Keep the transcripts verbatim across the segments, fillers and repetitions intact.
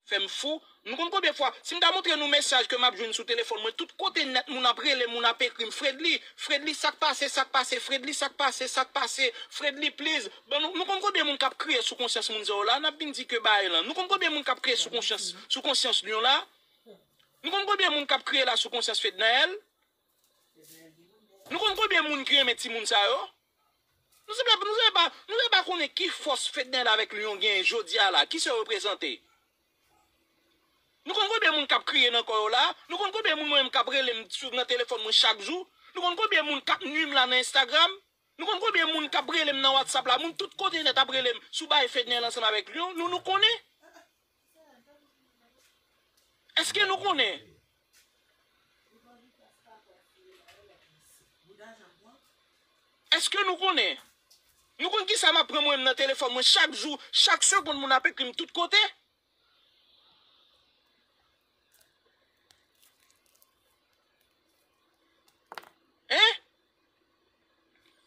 Fè m fou. Nou konn konbyen fwa, si m ta montre nou mesaj ke m ap jwenn sou telefòn mwen, tout kote nèt moun ap rele m, moun ap ekri m, Fredly, Fredly, sa k pase, sa k pase, Fredly, sa k pase, sa k pase, Fredly, please. Bon, nou, nou konn konbyen moun k ap kriye sou konsyans moun sa yo la, n ap vin di ke bagay lan. Nou konn konbyen moun k ap kriye sou konsyans, sou konsyans Lyon la? Nou konn konbyen moun k ap kriye la sou konsyans Fednaelle? Nou konn konbyen moun ki renmen timoun sa yo? Nou se pa, nou se pa, nou se pa konnen ki fòs Fednaelle avèk Lyon genyen jodi a la, ki sa yo reprezante. Nou konn konbyen moun k ap kriye nan kò yo la? Nou konn konbyen moun mwen menm k ap rele m sou, nan telefòn mwen chak jou? Nou konn konbyen moun k ap nwi m la nan Instagram? Nou konn konbyen moun k ap rele m nan WhatsApp la? Moun tout kote nèt ap rele m sou bagay Fednaelle ansanm avèk Lyon. Nou, nou konnen? Èske nou konnen? Èske nou konnen? Nou konn kisa m ap pran mwen menm nan telefòn mwen chak jou, chak segonn moun ap ekri m tout kote? Hein?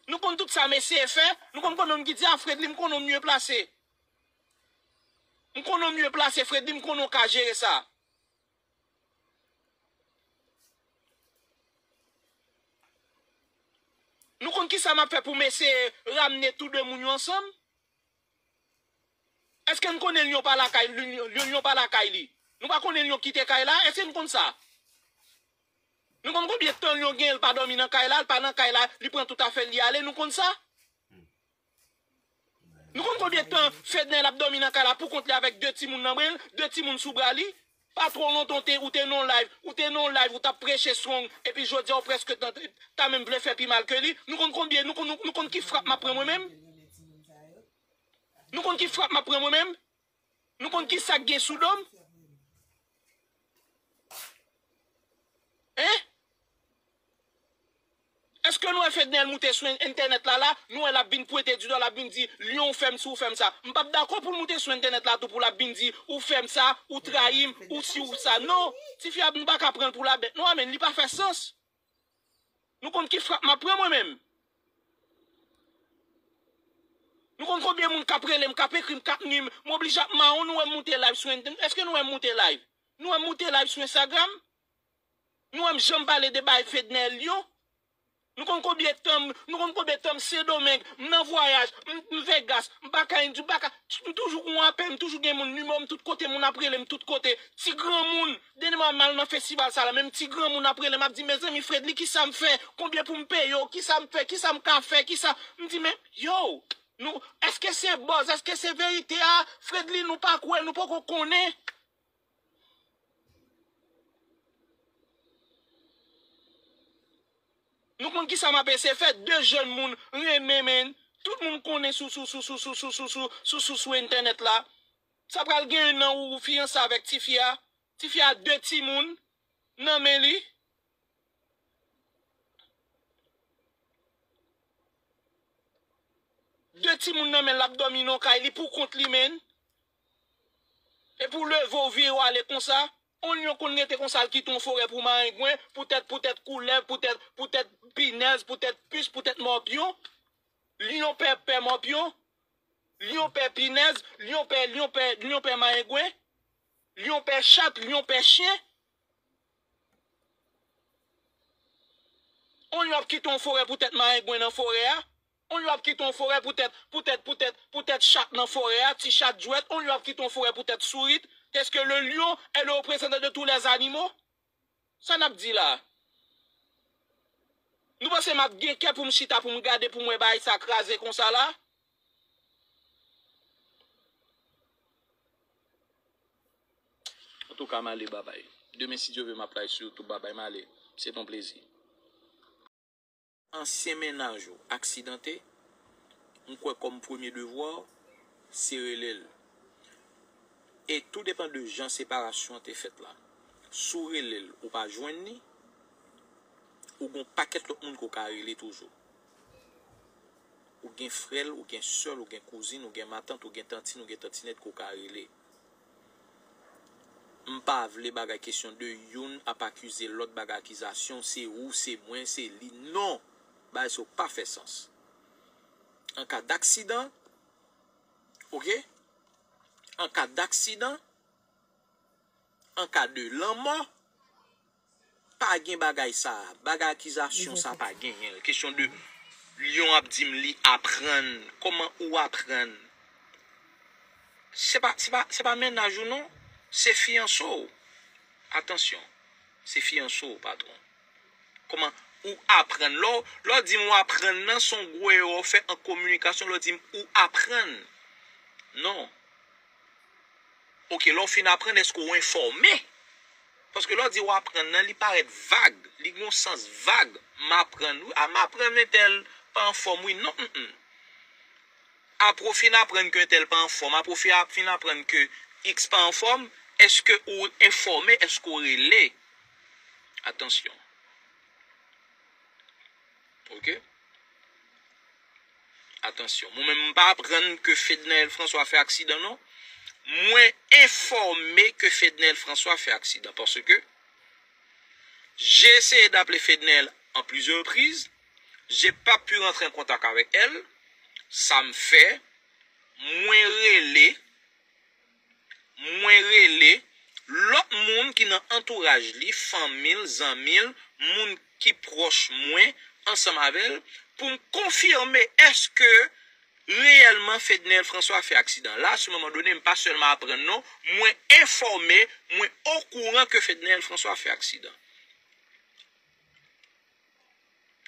Nou konn tout sa m eseye fè, nou konn konbyen moun ki di, a, Fredly, m konnen w mye plase. M konnen w mye plase, Fredly, m konnen w ka jere sa. Nou konn kisa m ap fè pou m eseye ramne tou de moun yo ansanm? Èske n konnen Lyon pa lakay, Lyon, Lyon pa lakay li? Nou pa konnen Lyon kite kay la? Èske n konn sa? Nou konn konbyen tan Lyon gen l pa dòmi nan kay la, l pa nan kay la, li pran tout afè l, li ale, nou konn sa? Nou konn konbyen tan Fednaelle ap dòmi nan kay la pou kont li avèk de timoun nan bren l, de timoun sou bra li? Pa twò lontan ou te, ou te nan live, ou te nan live, ou t ap preche strong, epi jodi a ou prèske ta, ta menm vle fè pi mal ke li. Nou konn konbyen, nou konn, nou, nou konn ki frap m ap pran mwen menm? Nou konn ki frap m ap pran mwen menm? Nou konn ki sa k gen sou do m? Hein? Èske nou wè Fednaelle moute sou en-, entènèt la la, nou wè l ap vin pwente didwa, l ap vin di, Lyon, ou fè m si, ou fè m sa. M p ap dakò pou l moute sou entènèt la tou pou l ap vin di, ou fè m sa, ou trayi m, ou si, ou sa. Non, tifi a, nou pa ka pran l pou labèt. Non, amèn, li pa fè sans. Nou konn ki frap m ap pran mwen menm. Nou konn konbyen moun k ap rele m, k ap ekri m, k ap nwi m, m oblije ap mawon, nou wè m moute live sou entènèt. Èske nou wè m moute live? Nou wè m moute live sou Instagram? Nou wè m janm pale de bagay Fednaelle Lyon? Nou konn konbyen tan m, nou konn konbyen tan m Sendomeng, m nan vwayaj, m, m Vegas, m pa ka Indi, m pa ka, m toujou gon apèl, m toujou gen moun, nimewo m tout kote, moun ap rele m tout kote. Ti granmoun, dènyèman m al nan festival sa la, menm ti granmoun ap rele m, ap di, mezanmi, Fredly, kisa m fè? Konbyen pou m peye w? Kisa m fè? Kisa m ka fè? Kisa? M di, men, yo, nou, èske se buzz? Èske se verite a? Fredly, nou pa kwè, nou poko konnen. Nou konn kisa m ap eseye fè, de jèn moun renmen, men tout moun konnen sou, sou, sou entènèt la. Sa pral gen nan ou, ou fiyanse avèk tifi a. Tifi a de timoun nan men li. De timoun nan men l, l ap dòmi nan kay li pou kont li, men. Epi w leve w vire w ale konsa. On lyon konn rete konsa, l kite yon forè pou marengwen, poutèt, poutèt koulèv, poutèt, poutèt pinèz, poutèt pis, poutèt mòpyon. Lyon pè, pè mòpyon. Lyon pè pinèz, lyon pè, lyon pè, lyon pè marengwen. Lyon pè chat, lyon pè chen. On lyon ap kite yon forè poutèt marengwen nan forè a. On lyon ap kite yon forè poutèt, poutèt, poutèt, poutèt chat nan forè a, ti chat jwèt. On lyon ap kite yon forè poutèt sourit. Est-ce que le lion est le représentant de tous les animaux? Sa n ap di la? Nou panse m ap gen kè pou m chita, pou m gade, pou m wè bagay sa kraze konsa la? Antouka, m ale, babay. Demen, si Dye vle, m ap live sou YouTube, babay, m ale. Se t on plezi. Ansyen mennaj ou aksidante, m kwè kòm premye devwa w, se rele l. E tou depann de jan separasyon an te fèt la. Si w rele l, ou pa jwenn li, ou gon pakèt lòt moun ke w ka rele toujou. Ou gen frè l, ou gen sè l, ou gen kouzin, ou gen matant, ou gen tantin, ou gen tantinèt ke w ka rele. M pa vle bagay kesyon de youn ap akize lòt, bagay akizasyon, se ou, se mwen, se li. Non! Bagay sa yo pa fè sans. An ka daksidan, oke? An ka daksidan, an ka de lanmò, pa gen bagay sa. Bagay akizasyon sa pa genyen. Kesyon de Lyon ap di m li aprann. Kòman ou aprann? Se pa, se pa, se pa mennaj ou non. Se fiyanse w. Atansyon. Se fiyanse w, patwon. Kòman ou aprann? Lè w, lè w di m ou aprann nan, se yon gwo erè w fè an kominikasyon, lè w di m ou aprann. Non. Oke, lè w fin aprann, èske w enfòme? Paske lè w di w aprann nan, li parèt vag, li gen yon sans vag. M aprann, wi. A, m aprann entèl pa anfòm, wi. Non, mm, mm. Apre w fin aprann ke entèl pa anfòm, apre w fin ap-, fin aprann ke X pa anfòm, èske ou enfòme, èske w rele? Atansyon. Oke? Atansyon. Mwen menm, m pa aprann ke Fednaelle François fè aksidan, non. Mwen enfòme ke Fednaelle François fè aksidan, paske j'ai essayé d'appeler Fednaelle en plusieurs reprises. J'ai pas pu rentrer en contact avec elle. Sa m fè, mwen rele, mwen rele lòt moun ki nan antouraj li, fanmi l, zanmi l, moun ki pwòch mwen, ansanm avè l, pou m konfime èske reyèlman Fednaelle François fè aksidan. La, sou moman done, m pa sèlman aprann non, mwen enfòme, mwen okouran ke Fednaelle François fè aksidan.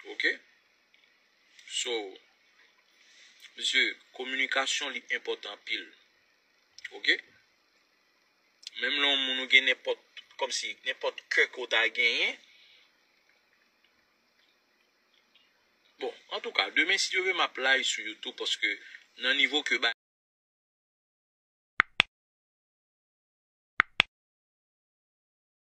Oke? So, mesye, kominikasyon li enpòtan anpil. Oke? Menm lè yon moun ou gen nenpòt, kòmsi nenpòt kè ke w ta genyen. Bon, antouka, demen, si Dye vle, m ap live sou YouTube paske nan nivo ke